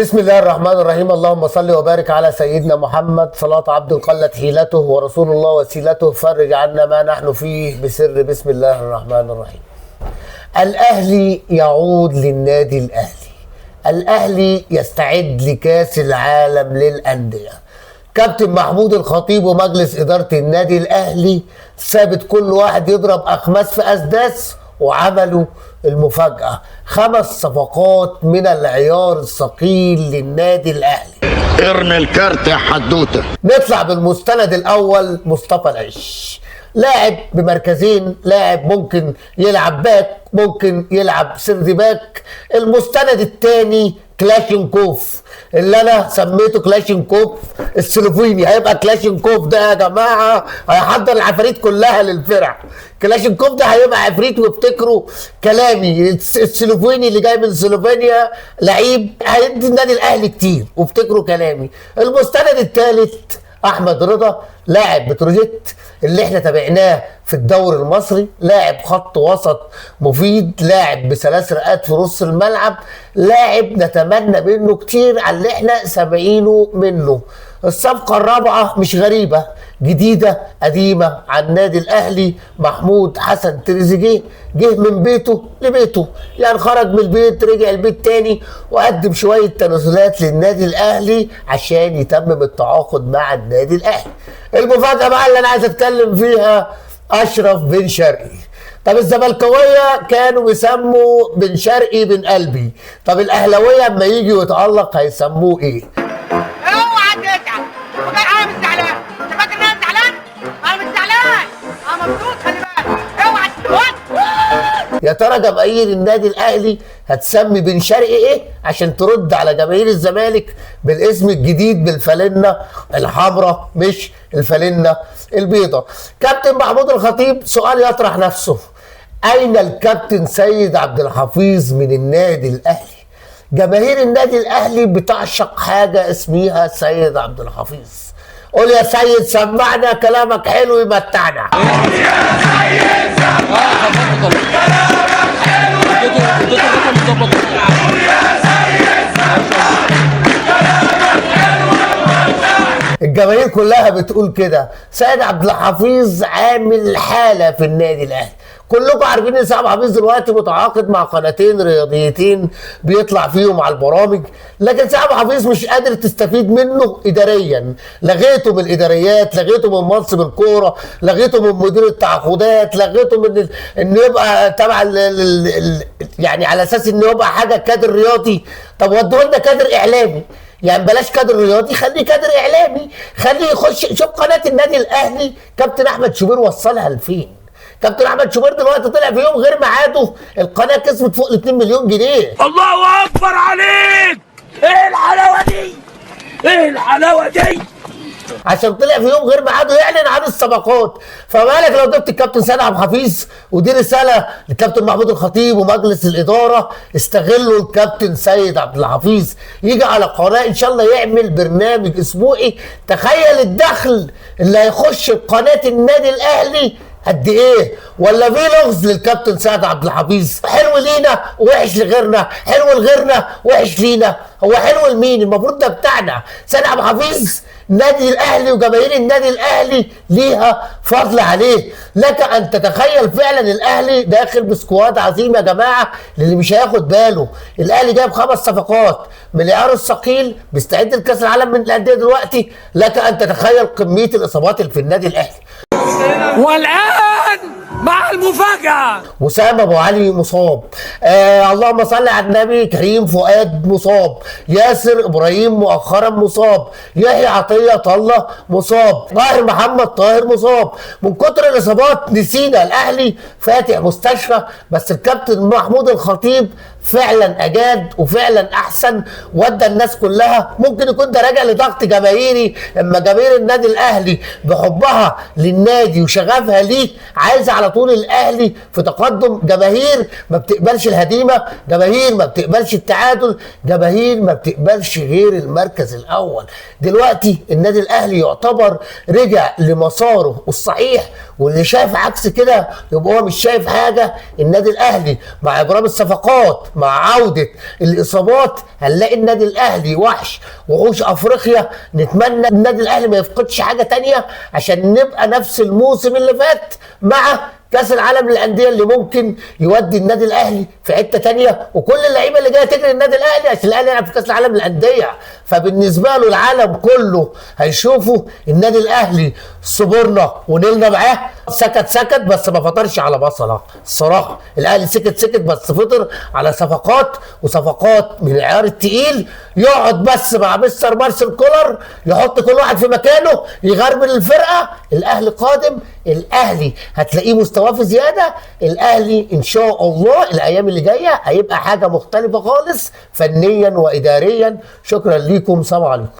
بسم الله الرحمن الرحيم. اللهم صل وبارك على سيدنا محمد. صلاة عبد قلت حيلته ورسول الله وسيلته، فرج عنا ما نحن فيه بسر بسم الله الرحمن الرحيم. الأهلي يعود للنادي الأهلي، الأهلي يستعد لكاس العالم للأندية. كابتن محمود الخطيب ومجلس إدارة النادي الأهلي ثابت كل واحد يضرب أخماس في أسداس، وعملوا المفاجأة 5 صفقات من العيار الثقيل للنادي الأهلي. ارمي الكارت يا حدوتة. نطلع بالمستند الأول، مصطفى العش، لاعب بمركزين، لاعب ممكن يلعب back، ممكن يلعب third back. المستند الثاني كلاشينكوف، اللي انا سميته كلاشينكوف السلوفيني. هيبقى كلاشينكوف ده يا جماعة هيحضر العفاريت كلها للفرع. كلاشينكوف ده هيبقى عفريت، وافتكروا كلامي، السلوفيني اللي جاي من سلوفينيا لعيب هيدي النادي الاهلي كتير، وافتكروا كلامي. المستند الثالث احمد رضا، لاعب بتروجيت اللي احنا تابعناه في الدوري المصري، لاعب خط وسط مفيد، لاعب بثلاث رقات في نص الملعب، لاعب نتمنى منه كتير على اللي احنا سامعينه منه. الصفقة الرابعة مش غريبة، جديدة قديمة عن النادي الأهلي، محمود حسن تريزيجيه، جه من بيته لبيته، يعني خرج من البيت رجع البيت تاني وقدم شوية تنازلات للنادي الأهلي عشان يتمم التعاقد مع النادي الأهلي. المفاجأة بقى اللي أنا عايز أتكلم فيها، أشرف بن شرقي. طب الزملكاوية كانوا بيسموا بن شرقي بن قلبي، طب الأهلاوية اما يجي ويتألق هيسموه إيه؟ اوعى تزعل، انا مش زعلان، انت فاكر ان انا زعلان؟ انا مش زعلان، انا مبسوط، خلي بالك. اوعى تقول. يا ترى جماهير النادي الاهلي هتسمي بن شرقي ايه عشان ترد على جماهير الزمالك بالاسم الجديد، بالفالنه الحمراء مش الفالنه البيضاء؟ كابتن محمود الخطيب سؤال يطرح نفسه، اين الكابتن سيد عبد الحفيظ من النادي الاهلي؟ جماهير النادي الاهلي بتعشق حاجة اسمها سيد عبد الحفيظ. قول يا سيد سمعنا كلامك حلو يمتعنا. الجماهير كلها بتقول كده، سيد عبد الحفيظ عامل حاله في النادي الاهلي. كلكم عارفين ان سيد عبد الحفيظ دلوقتي متعاقد مع قناتين رياضيتين بيطلع فيهم على البرامج، لكن سيد عبد الحفيظ مش قادر تستفيد منه اداريا. لغيته من الاداريات، لغيته من منصب الكورة، لغيته من مدير التعاقدات، لغيته من انه يبقى تبع يعني على اساس انه يبقى حاجة كادر رياضي. طب ودوا لنا كادر اعلامي، يعني بلاش كادر رياضي، خليه كادر اعلامي، خليه يخش. شوف قناة النادي الاهلي كابتن احمد شوبير وصلها لفين. كابتن احمد شوبير دلوقتي طلع في يوم غير ميعاده، القناة كسبت فوق ال 2 مليون جنيه. الله اكبر عليك، ايه الحلاوة دي، ايه الحلاوة دي، عشان طلع في يوم غير ميعاده يعلن عن الصفقات. فمالك لو جبت الكابتن سيد عبد الحفيظ؟ ودي رسالة للكابتن محمود الخطيب ومجلس الادارة، استغلوا الكابتن سيد عبد الحفيظ يجي على قناة ان شاء الله يعمل برنامج اسبوعي. تخيل الدخل اللي هيخش قناة النادي الاهلي قد ايه. ولا في لغز للكابتن سيد عبد الحفيظ؟ حلو لينا وحش لغيرنا، حلو لغيرنا وحش لينا، هو حلو لمين؟ المفروض ده بتاعنا. سيد عبد الحفيظ نادي الاهلي وجماهير النادي الاهلي ليها فضل عليه. لك ان تتخيل فعلا الاهلي داخل ب squad عظيم يا جماعة، للي مش هياخد باله الاهلي جايب 5 صفقات من العيار الثقيل، بيستعد لكاس العالم من الاندية دلوقتي. لك ان تتخيل كمية الاصابات اللي في النادي الاهلي. والآن مع المفاجأة، وسام ابو علي مصاب، اللهم صل على النبي، كريم فؤاد مصاب، ياسر ابراهيم مؤخرا مصاب، يحيى عطية الله مصاب، طاهر محمد طاهر مصاب. من كتر الاصابات نسينا الاهلي فاتح مستشفى. بس الكابتن محمود الخطيب فعلا اجاد وفعلا احسن، ودى الناس كلها. ممكن يكون ده راجع لضغط جماهيري، اما جماهير النادي الاهلي بحبها للنادي وشغفها ليه عايزه على طول الاهلي في تقدم. جماهير ما بتقبلش الهزيمة، جماهير ما بتقبلش التعادل، جماهير ما بتقبلش غير المركز الاول. دلوقتي النادي الاهلي يعتبر رجع لمساره الصحيح، واللي شايف عكس كده يبقى هو مش شايف حاجة. النادي الاهلي مع ابرام الصفقات مع عوده الاصابات هنلاقي النادي الاهلي وحش وحوش افريقيا. نتمنى النادي الاهلي ما يفقدش حاجة تانية عشان نبقى نفس الموسم اللي فات مع كاس العالم للاندية اللي ممكن يودي النادي الاهلي في حتة تانية، وكل اللعيبة اللي جاية تجري النادي الاهلي عشان الاهلي يلعب في كاس العالم للاندية. فبالنسبه له العالم كله هيشوفوا النادي الاهلي صبرنا ونلنا معاه، سكت سكت بس ما فطرش على بصله. الصراحة الاهلي سكت سكت بس فطر على صفقات، وصفقات من العيار التقيل. يقعد بس مع مستر مارسيل كولر يحط كل واحد في مكانه، يغربل الفرقة. الاهلي قادم، الاهلي هتلاقيه مستواه في زيادة. الاهلي ان شاء الله الايام اللي جاية هيبقى حاجة مختلفة خالص فنيا واداريا. شكرا ليكم، سلام عليكم.